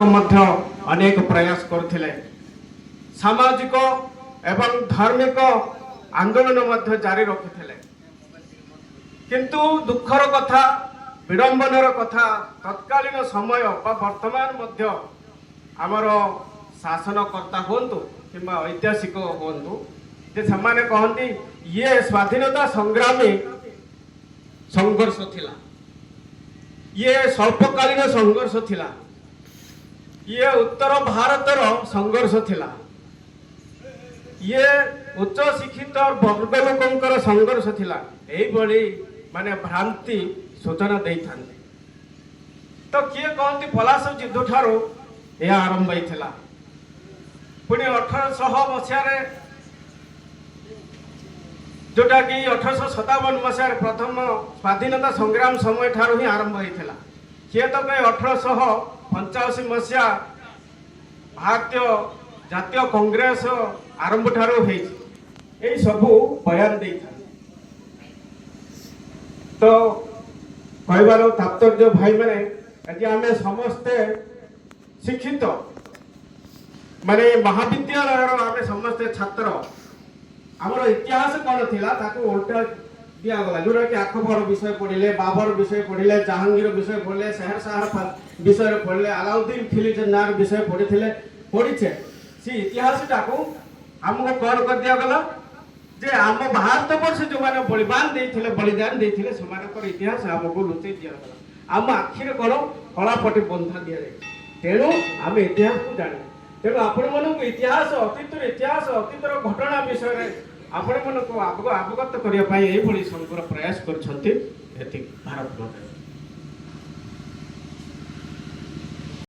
ମଧ୍ୟ ଅନେକ ପ୍ରୟାସ କରୁଥିଲେ। ସାମାଜିକ ଏବଂ ଧାର୍ମିକ ଆନ୍ଦୋଳନ ମଧ୍ୟ ଜାରି ରଖିଥିଲେ। କିନ୍ତୁ ଦୁଃଖର କଥା, ବିଡ଼ମ୍ବନାର କଥା, ତତ୍କାଳୀନ ସମୟ ବା ବର୍ତ୍ତମାନ ମଧ୍ୟ ଆମର ଶାସନକର୍ତ୍ତା ହୁଅନ୍ତୁ କିମ୍ବା ଐତିହାସିକ ହୁଅନ୍ତୁ ଯେ ସେମାନେ କହନ୍ତି, ଇଏ ସ୍ୱାଧୀନତା ସଂଗ୍ରାମୀ ସଂଘର୍ଷ ଥିଲା, ଇଏ ସ୍ୱଳ୍ପକାଳୀନ ସଂଘର୍ଷ ଥିଲା, ଇଏ ଉତ୍ତର ଭାରତର ସଂଘର୍ଷ ଥିଲା, ଇଏ ଉଚ୍ଚ ଶିକ୍ଷିତ ବର୍ଗ ଲୋକଙ୍କର ସଂଘର୍ଷ ଥିଲା। ଏଇଭଳି ମାନେ ଭ୍ରାନ୍ତି ସୂଚନା ଦେଇଥାନ୍ତି। ତ କିଏ କହନ୍ତି ପଲାସ ଯୁଦ୍ଧ ଠାରୁ ଏହା ଆରମ୍ଭ ହେଇଥିଲା। ପୁଣି 1800 ମସିହାରେ, ଯୋଉଟା କି 1857 ମସିହାରେ ପ୍ରଥମ ସ୍ୱାଧୀନତା ସଂଗ୍ରାମ ସମୟ ଠାରୁ ହିଁ ଆରମ୍ଭ ହେଇଥିଲା। କିଏ ତ କହେ 1885 ମସିହା ଭାରତୀୟ ଜାତୀୟ କଂଗ୍ରେସ ଆରମ୍ଭ ଠାରୁ ହେଇଛି। ଏଇ ସବୁ ବୟାନ ଦେଇଥାନ୍ତି। ତ କହିବାର ତାତ୍ପର୍ଯ୍ୟ ଭାଇମାନେ, ଆଜି ଆମେ ସମସ୍ତେ ଶିକ୍ଷିତ, ମାନେ ମହାବିଦ୍ୟାଳୟର ଆମେ ସମସ୍ତେ ଛାତ୍ର। ଆମର ଇତିହାସ କ'ଣ ଥିଲା, ତାକୁ ଓଲଟା ଦିଆଗଲା। ଯୋଉଟାକି ଆକବର ବିଷୟ ପଢ଼ିଲେ, ବାବର ବିଷୟ ପଢ଼ିଲେ, ଜାହାଙ୍ଗୀର ବିଷୟ ପଢ଼ିଲେ, ସେହର ବିଷୟରେ ପଢ଼ିଲେ, ଆଲାଉଦ୍ଦିନ ଖିଲଜି ନାର ବିଷୟ ପଢ଼ିଥିଲେ, ପଢ଼ିଛେ। ସେ ଇତିହାସଟାକୁ ଆମକୁ କ'ଣ କରିଦିଆଗଲା ଯେ ଆମ ଭାରତ ବର୍ଷ ଯୋଉମାନେ ବଳିଦାନ ଦେଇଥିଲେ, ବଳିଦାନ ଦେଇଥିଲେ, ସେମାନଙ୍କର ଇତିହାସ ଆମକୁ ଲୁଚେଇ ଦିଆଗଲା। ଆମ ଆଖିରେ କ'ଣ କଳାପଟି ବନ୍ଧା ଦିଆଯାଇଛି। ତେଣୁ ଆମେ ଇତିହାସକୁ ଜାଣିବୁ। ତେଣୁ ଆପଣମାନଙ୍କୁ ଇତିହାସ, ଅତୀତର ଇତିହାସ, ଅତୀତର ଘଟଣା ବିଷୟରେ ଆପଣମାନଙ୍କୁ ଅବଗତ କରିବା ପାଇଁ ଏଇଭଳି ସଂଘର ପ୍ରୟାସ କରିଛନ୍ତି। ଏତିକି। ଭାରତ ମାତା।